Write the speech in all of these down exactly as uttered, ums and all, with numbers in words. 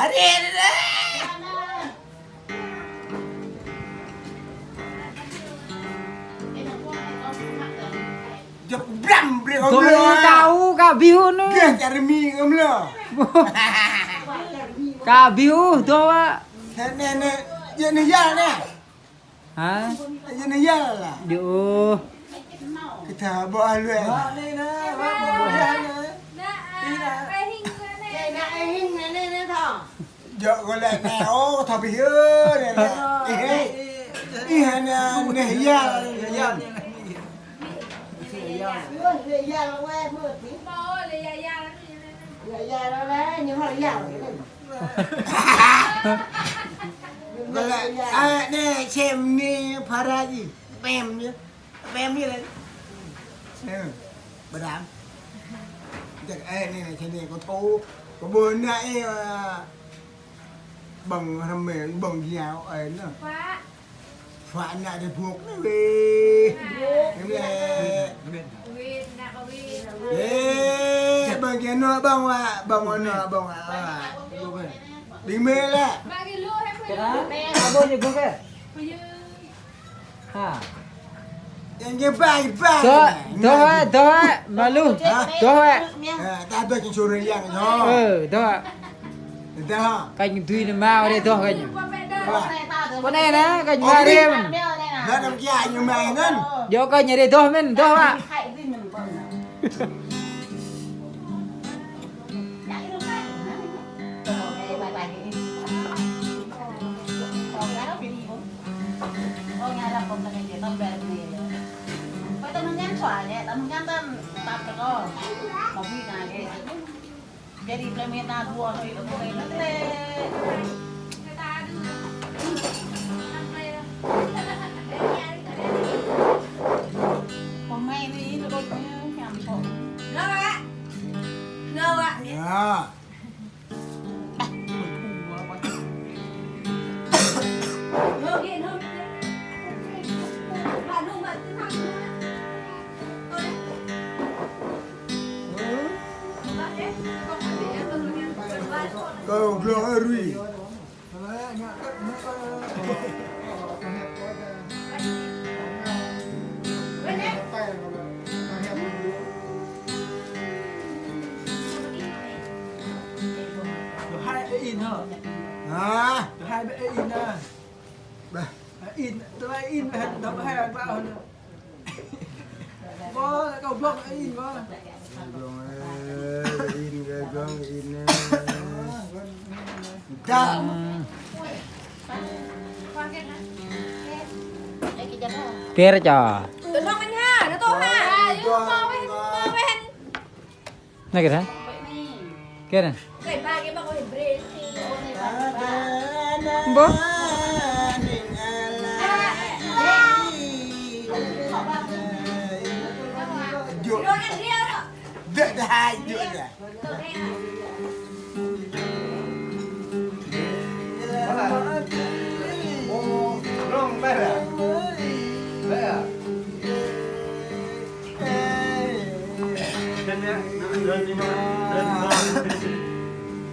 Arê, arê, arê. Jăp bram brê. Dŏ kâo, kâo ƀu hmâo anŭn. Gah čar mi kâo mlâo. Kâo ƀu hmâo, dŏ wă. Nê, nê, nê, yơh nê yăl nê. Hă? Yơh nê yăl lah. Dŏ. Kơ ta ƀuh ah luê. Wă nê nê, wă ƀuh ah nê. Ih nê. Djơ̆ kơ lĕ nê, ô, thâo ƀiă nê, nê. Ih, ih, ih, nê, nê, yăl, yăl. Kơ lĕ, ơ, nê, sem nê, phara ji, pem ji. Pem ji lĕ. Ơ, ƀơđam. Jăk, ơ, nê, nê, sem nê, kâo thâo, kâo ƀuh nê, ơ, Ƀơ̆ng hrăm mê, ƀơ̆ng giao ơi nă. Phă. Phă nă dê buk nă wê. Buk. Em lĕ. Wê, nă kơ wê. Ê, ƀơ̆ng giao nă ƀơ̆ng wă, ƀơ̆ng wă nă ƀơ̆ng wă. Ƀing mê lĕ. Ƀơ̆ng giao lu hem. Kơ nă? Ƀơ̆ng giao buk ê. Ha. Yang dia bai, bai. Dŏ, dŏ, ơ, dŏ, ơ, malu. Hă? Dŏ, ơ. Ơ, ta dŏ čang čô rơyang, dŏ. Ơ, dŏ. Dŏ. Kơnh dui nă mâo rê dŏ kơnh. Hă? Pô nê nă, kơnh mâo rê mơ̆n. Nă năm kia ñu mâo năn. Dŏ kơnh rê dŏ mơ̆n, dŏ wă. Jadi, pơmĭn ta dua hơi, hơi lĕ. Hôm nay đi, nó đốt nhá, nhắm thôi. Nó ạ. Nó ạ. Dạ. Kâo glông arui. Hai in hă? Hă? Hai in hă? Bah. In, tơlơi in, đọc hai bao hă? Bơ, kâo blŏng in bơ. Blŏng, ơ, in, kơ blŏng in, ơ. Đa. Pêr čô. Tơlơi in ha, nó tô ha. Blŏng, blŏng. Nă kơ ta? Kơ ta? Bơ. Dŏ. Dŏ, dŏ, hai, dŏ, dŏ.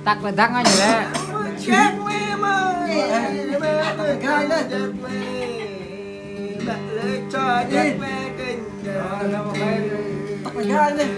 Tăk lĕ dăng anai lĕ. Tăk lĕ gai anai.